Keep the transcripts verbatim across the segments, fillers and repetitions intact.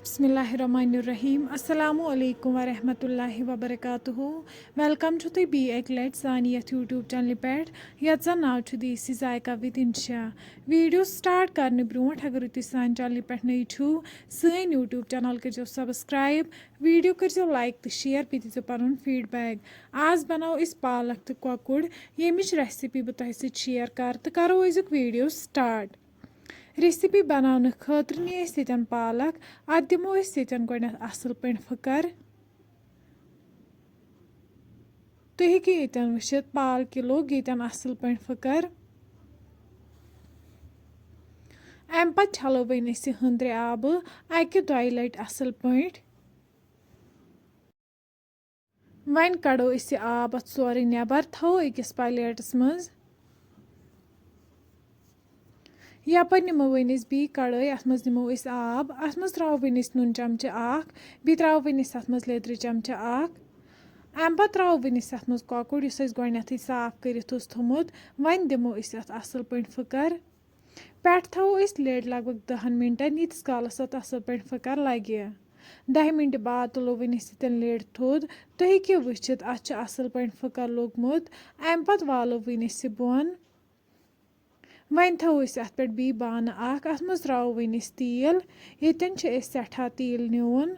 بسم اللہ الرحمن الرحیم۔ السلام علیکم ورحمۃ اللہ وبرکاتہ۔ ویلکم چھُو تُہۍ بیٚیہِ اَکہِ لَٹہِ سانہِ یَتھ YouTube چینلہِ پٮ۪ٹھ، یَتھ زَن ناو چھُ دیسی ذائقہ with انشا۔ ویڈیو سٹارٹ کرنہٕ برونٛٹھ، اگر تُہۍ سانہِ چینلہِ پٮ۪ٹھ نٔے چھِو، سٲنۍ YouTube چینل کٔرزیٚو سبسکرائب، ویڈیو کٔرزیٚو لائک تہٕ شیئر، بیٚیہِ دیٖزیٚو پنُن فیڈبیک۔ آز بناوو أسۍ پالک تہٕ کۄکُر، ییٚمِچ ریسیپی بہٕ تۄہہِ سۭتۍ شیئر کرٕ، تہٕ کرو أزیُک ویڈیو سٹارٹ۔ ریسیپی بناونہٕ خٲطرٕ نی أسۍ ییٚتٮ۪ن پالک۔ اَتھ دِمو أسۍ ییٚتٮ۪ن گۄڈٕنٮ۪تھ اَصٕل پٲٹھۍ پھٕکَر۔ تُہۍ ہیٚکِو ییٚتٮ۪ن وٕچھِتھ، پالکہِ لوٚگ ییٚتٮ۪ن اَصٕل پٲٹھۍ پھٕکَر۔ اَمہِ پَتہٕ چھَلو وۄنۍ أسۍ یہِ ہٕنٛدرِ آبہٕ اَکہِ دۄیہِ لَٹہِ اَصٕل پٲٹھۍ۔ وۄنۍ کڑو أسۍ یہِ آب اَتھ سورُے نٮ۪بر، تھاوو أکِس پلیٹس منٛز۔ یپٲرۍ نِمو وۄنۍ أسۍ بیٚیہِ کڑٲے، اَتھ منٛز نِمو أسۍ آب، اَتھ منٛز ترٛاوو وۄنۍ أسۍ نُن چمچہٕ اکھ، بیٚیہِ ترٛاوو وۄنۍ أسۍ اَتھ منٛز لیٚدرِ چمچہٕ اکھ۔ اَمہِ پتہٕ ترٛاوو وۄنۍ أسۍ اَتھ منٛز کۄکُر، یُس اَسہِ گۄڈٕنٮ۪تھٕے صاف کٔرِتھ اوس تھوٚمُت۔ وۄنۍ دِمو أسۍ اَتھ اَصٕل پٲٹھۍ پھٕکَر۔ پٮ۪ٹھ تھاوو أسۍ lid لگ بگ دَہَن مِنٹَن، ییٖتِس کالَس اَتھ اَصٕل پٲٹھۍ پھٕکَر لَگہِ۔ دَہہِ مِنٹہِ بعد تُلو وۄنۍ أسۍ ییٚتٮ۪ن lid تھوٚد۔ تُہۍ ہیٚکِو وٕچھِتھ، اَتھ چھُ اَصٕل پٲٹھۍ پھٕکَر لوٚگمُت۔ اَمہِ پَتہٕ والو وۄنۍ أسۍ یہِ بۄن۔ وۄنۍ تھاوو أسۍ اَتھ پٮ۪ٹھ بیٚیہِ بانہٕ اَکھ۔ اَتھ منٛز ترٛاوو وۄنۍ أسۍ تیٖل۔ ییٚتٮ۪ن چھِ أسۍ سٮ۪ٹھاہ تیٖل نِوُن۔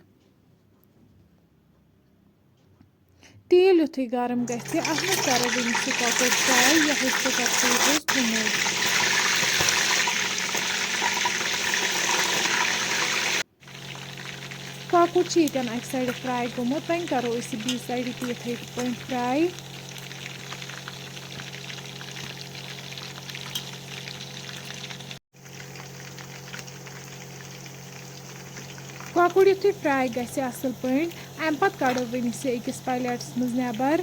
تیٖل یُتھُے گرم گژھِ، اَتھ منٛز کَرو وۄنۍ أسۍ یہِ کۄکُر fry، یَتھ أسۍ ژٕ کَتھ سۭتۍ اوس تھوٚمُت۔ کۄکُر چھُ ییٚتٮ۪ن اَکہِ سایڈٕ fry گوٚمُت، وۄنۍ کَرو أسۍ یہِ بیٚیہِ سایڈٕ تہِ یِتھَے پٲٹھۍ fry۔ کۄکُر یُتھُے fry گژھِ اَصٕل پٲٹھۍ، اَمہِ پَتہٕ کَڑو وۄنۍ أسۍ یہِ أکِس پلیٹَس منٛز نٮ۪بر۔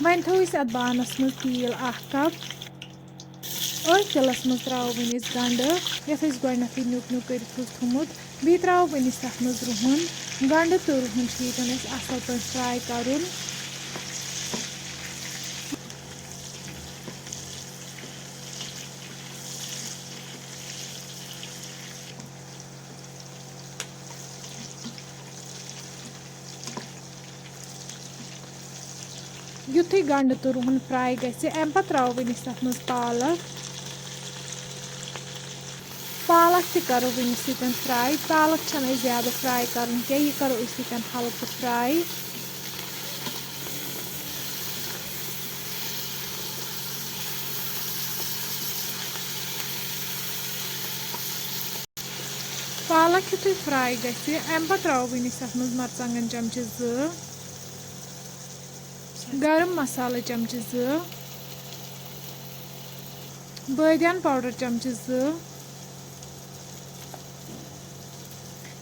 وۄنۍ تھاوو أسۍ اَتھ بانَس منٛز تیٖل اَکھ cup۔ أتھۍ تیٖلَس منٛز ترٛاوو وۄنۍ أسۍ گَنٛڈٕ، یَتھ أسۍ گۄڈٕنٮ۪تھٕے نیُک نیُک کٔرِتھ اوس تھوٚمُت۔ بیٚیہِ ترٛاوو وۄنۍ أسۍ تَتھ منٛز رُہُن۔ گَنٛڈٕ تہٕ رُہُن چھُ ییٚتٮ۪ن اَسہِ اَصٕل پٲٹھۍ fry کَرُن۔ یُتھُے گنٛڈٕ تہٕ رُہُن fry گژھِ، اَمہِ پَتہٕ ترٛاوو وۄنۍ أسۍ تَتھ منٛز پالک۔ پالک تہِ کَرو وۄنۍ أسۍ ییٚتٮ۪ن fry۔ پالک چھَنہٕ أسۍ زیادٕ fry کَرٕنۍ کینٛہہ، یہِ کَرو أسۍ ییٚتٮ۪ن ہلکہٕ fry۔ پالک یُتھُے fry گژھِ، اَمہِ پَتہٕ ترٛاوو وۄنۍ أسۍ اَتھ منٛز مرژٕوانٛگن چمچہٕ زٕ، گرم مسالہٕ چمچہٕ زٕ، بٲدیان powder چمچہٕ زٕ۔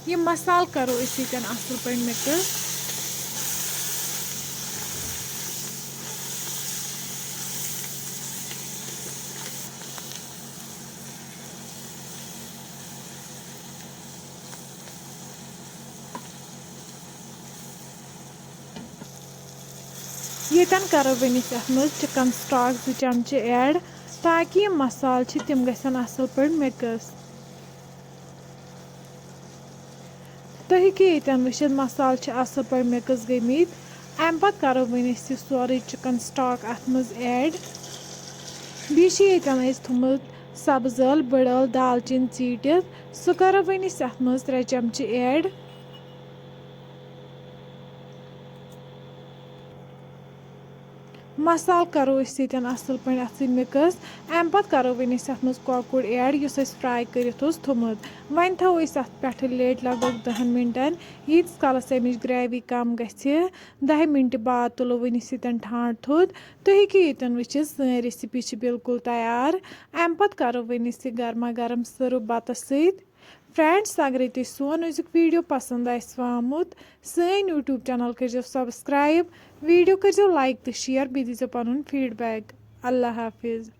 یِم مسالہٕ کرو أسۍ ییٚتٮ۪ن اَصٕل پٲٹھۍ mix۔ ییٚتٮ۪ن کَرو وۄنۍ أسۍ اَتھ منٛز chicken stock زٕ چمچہٕ add، تاکہِ یِم مسالہٕ چھِ تِم گژھن اَصٕل پٲٹھۍ mix۔ تُہۍ ہیٚکِو ییٚتٮ۪ن وٕچھِتھ مسالہٕ چھِ اَصٕل پٲٹھۍ mix گٔمٕتۍ۔ اَمہِ پَتہٕ کَرو وۄنۍ أسۍ یہِ سورُے chicken stock اَتھ منٛز add۔ بیٚیہِ چھِ ییٚتٮ۪ن اَسہِ تھوٚمُت سبٕز ٲل، بٔڑ ٲل، دالچیٖن ژیٖٹِتھ، سُہ کَرو وۄنۍ أسۍ اَتھ منٛز ترٛےٚ چمچہٕ add۔ مسالہٕ کَرو أسۍ ییٚتٮ۪ن اَصٕل پٲٹھۍ اَتھ سۭتۍ mix۔ اَمہِ پَتہٕ کَرو وۄنۍ أسۍ اَتھ منٛز کۄکُر add، یُس اَسہِ fry کٔرِتھ اوس تھوٚمُت۔ وۄنۍ تھاوو أسۍ اَتھ پٮ۪ٹھٕ lid لگ بگ دَہَن مِنٹَن، ییٖتِس کالَس اَمِچ gravy کَم گژھِ۔ دَہہِ مِنٹہِ بعد تُلو وۄنۍ أسۍ ییٚتٮ۪ن ٹھانٛڈ تھوٚد۔ تُہۍ ہیٚکِو ییٚتٮ۪ن وٕچھِتھ، سٲنۍ recipe چھِ بالکل تیار۔ اَمہِ پَتہٕ کَرو وۄنۍ أسۍ یہِ گرما گرم serve بَتَس سۭتۍ۔ Friends، اگرے تُہۍ سون أزیُک video پسند آسِوٕ آمُت، سٲنۍ YouTube channel کٔرزیٚو subscribe، video کٔرزیٚو like تہٕ share، بیٚیہِ دیٖزیٚو پنُن feedback۔ اللہ حافظ۔